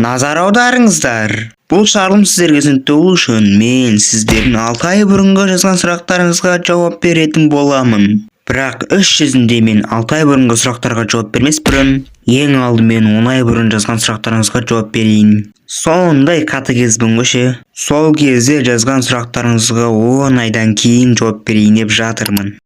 Назар аударыңыздар! Бұл шығарылым сіздерге түсінікті болу үшін мен сіздердің 6 ай бұрынғы жазған сұрақтарыңызға жауап беретін боламын. Бірақ іс жүзінде мен 6 ай бұрынғы сұрақтарға жауап бермес бұрын, ең алдымен 10 ай бұрын жазған сұрақтарыңызға жауап берейін. Сондай қатыгезбін ғой ше. Сол кезде жазған сұрақтарыңызға 10 айдан кейін жауап берейін деп жатырмын.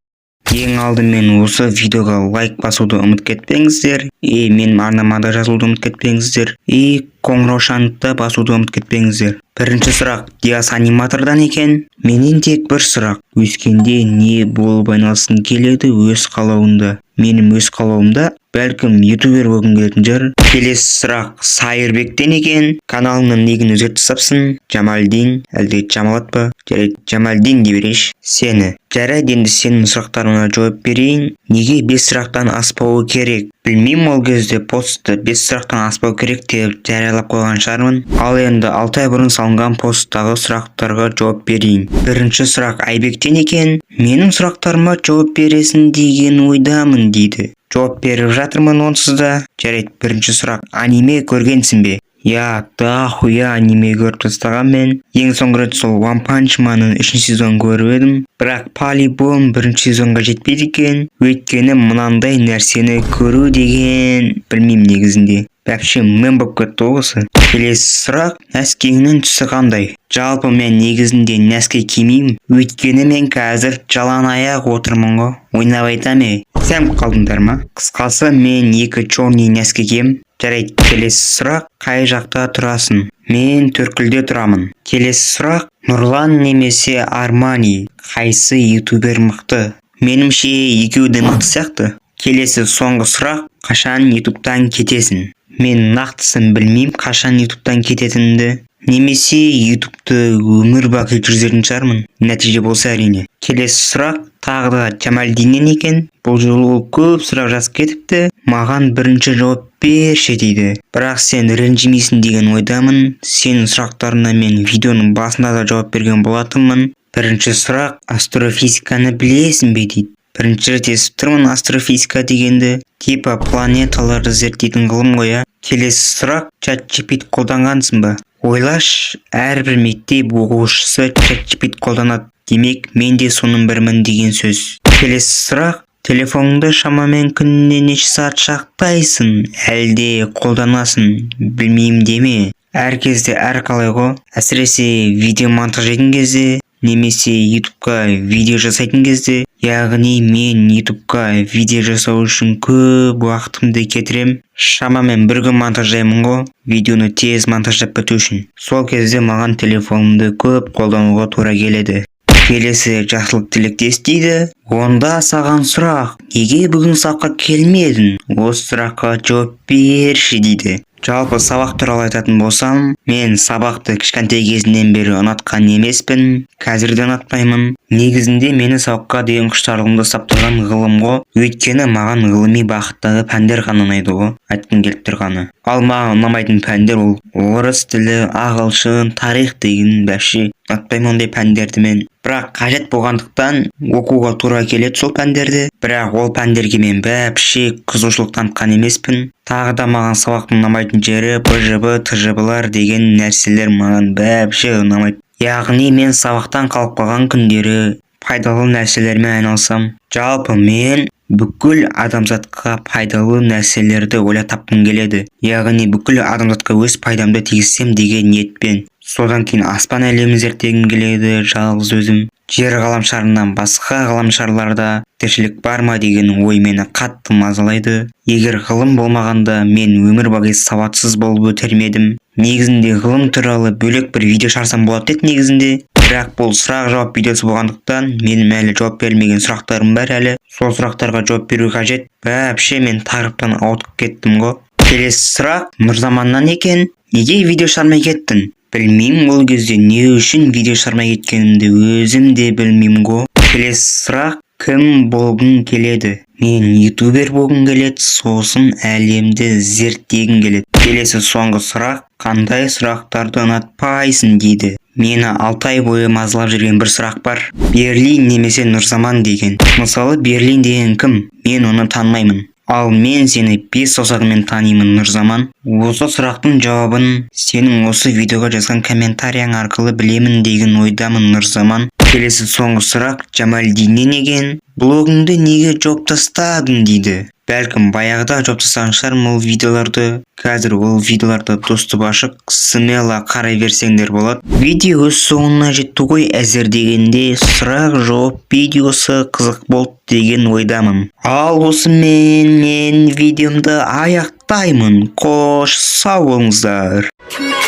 Ең алдымен осы видеоға лайк басуды ұмытып кетпеңіздер, и менің арнама да жазылуды ұмытып кетпеңіздер, и қоңыраушаны да басуды ұмытып кетпеңіздер. Бірінші сұрақ Диас аниматордан екен. Менен тек бір сұрақ: өскенде не болып айналысқың келеді өз қалауыңда? Менің өз қалауымда, бәлкім, ютубер болғым келетін шығар. Келесі сұрақ Сайырбектен екен. Каналыңның нигін өзгертіп тастапсың. Жамалдин әлде Жамалат па? Жарайды, Жамалдин дей берейінші сені. Жарайды, енді сенің сұрақтарыңа жауап берейін. Неге бес сұрақтан аспауы керек? Білмеймін, ол кезде постты бес сұрақтан аспау керек деп жариялап қойған шығармын. Ал енді 6 ай бұрын салынған посттағы сұрақтарға жауап берейін. Бірінші сұрақ Айбектен екен. Менің сұрақтарыма жауап бересің деген ойдамын, дейді. Жауап беріп жатырмын онсыз да. Жарайды, бірінші сұрақ: аниме көргенсің бе? Иә, дохуя аниме көріп тастағанмын мен. Ең соңғы рет сол One Punch Man-ның үшінші сезонын көріп едім. Бірақ по-любому бірінші сезонға жетпейді екен. Өйткені мынандай нәрсені көру деген, білмеймін, негізінде. Вообще мем болып кетті ғой осы. Келесі сұрақ: носкиіңнің түсі қандай? Жалпы, мен негізінде носки кимеймін. Өйткені мен қазір жалаң аяқ отырмын ғой. Ойнап айтам е. Сеніп қалдыңдар ма? Қысқасы, мен екі черный носки киемін. Жарайды, келесі сұрақ: қай жақта тұрасың? Мен Төрткүлде тұрамын. Келесі сұрақ: Нұрлан немесе Армани, қайсы ютубер мықты? Меніңше, екеуі де мықты сияқты. Келесі, соңғы сұрақ: қашан ютубтан кетесің? Мен нақтысын білмеймін, қашан ютубтан кететінімді, немесе ютубты өмір бақи жүргізетін шығармын, нәтиже болса, әрине. Келесі сұрақ тағы да Жамалдиннен екен. Бұл жолы ол көп сұрақ жазып кетіпті. Маған бірінші жауап берші дейді. Бірақ сен ренжімейсің деген ойдамын. Сенің сұрақтарыңа мен видеоның басында да жауап берген болатынмын. Бірінші сұрақ: астрофизиканы білесің бе, дейді. Бірінші рет естіп тұрмын астрофизика дегенді. Типа планеталарды зерттейтін ғылым ғой, иә. Келесі сұрақ: чат GPT қолданғансың ба? Ойлашы, әрбір мектеп оқушысы чат GPT қолданады. Демек, мен де соның бірімін деген сөз. Келесі сұрақ: телефоныңды шамамен күніне неше сағат шақтайсың, әлде қолданасың? Білмеймін деме. Әр кезде әрқалай ғой. Әсіресе видео монтаждайтын кезде немесе ютубқа видео жасайтын кезде. Яғни мен ютубқа видео жасау үшін көп уақытымды кетірем. Шамамен бір күн монтаждаймын ғой, видеоны тез монтаждап біту үшін. Сол кезде маған телефонымды көп қолдануға тура келеді. Келесі Жақсылық Тілектес дейді. Онда саған сұрақ: неге бүгін сабаққа келмедің? Осы сұраққа жауап берші, дейді. Жалпы, сабақ туралы айтатын болсам, мен сабақты кішкентай кезімнен бері ұнатқан емеспін, қазір де ұнатпаймын. Негізінде мені сабаққа деген құштарлығымды ұстап тұрған ғылым ғой. Өйткені маған ғылыми бағыттағы пәндер ғана ұнайды ғой, айтқым келіп тұрғаны. Ал маған ұнамайтын пәндер ол орыс тілі, ағылшын, тарих деген. Вообще ұнатпаймын ондай пәндерді мен. Бірақ қажет болғандықтан оқуға тура келеді сол пәндерді. Бірақ ол пәндерге мен вообще қызығушылық танытқан емеспін. Тағы да маған сабақтың ұнамайтын жері БЖБ, ТЖБ-лар деген нәрселер маған вообще ұнамайды. Яғни мен сабақтан қалып қалған күндері пайдалы нәрселермен айналысамын. Жалпы, мен бүкіл адамзатқа пайдалы нәрселерді ойлап тапқым келеді. Яғни бүкіл адамзатқа өз пайдамды тигізсем деген ниетпен. Содан кейін аспан әлемін зерттегім келеді жалғыз өзім. Жер ғаламшарынан басқа ғаламшарларда тіршілік бар ма деген ой мені қатты мазалайды. Егер ғылым болмағанда, мен өмір бақи сауатсыз болып өтер ме едім? Негізінде ғылым туралы бөлек бір видео шығарсам болады еді негізінде. Бірақ бұл сұрақ жауап видеосы болғандықтан, менің әлі жауап берілмеген сұрақтарым бар әлі. Сол сұрақтарға жауап беру қажет. Вообще мен тақырыптан ауытқып кеттім ғой. Келесі сұрақ Нұрзаманнан екен. Неге видео шығармай кеттің? Білмеймін, ол кезде не үшін видео шығармай кеткенімді өзім де білмеймін ғой. Келесі сұрақ: кім болғың келеді? Мен ютубер болғым келеді, сосын әлемді зерттегім келеді. Келесі, соңғы сұрақ: қандай сұрақтарды ұнатпайсың, дейді. Мені 6 ай бойы мазалап жүрген бір сұрақ бар: Берлин немесе Нұрзаман деген. Мысалы, Берлин деген кім? Мен оны танымаймын. Ал мен сені бес саусағыммен танимын, Нұрзаман. Осы сұрақтың жауабын сенің осы видеоға жазған комментарияң арқылы білемін деген ойдамын, Нұрзаман. Келесі, соңғы сұрақ Жамалдиннен екен. «Блогыңды неге жауып тастадың?» – дейді. Бәлкім, баяғыда жауып тастаған шығармын ол видеоларды. Қазір ол видеоларды доступ ашық, смело қарай берсеңдер болады. Видео өз соңына жетті ғой. Әзір дегенде сұрақ жауап видеосы қызық болды деген ойдамын. Ал осымен мен видеомды аяқтаймын. Қош, сау болыңыздар. Come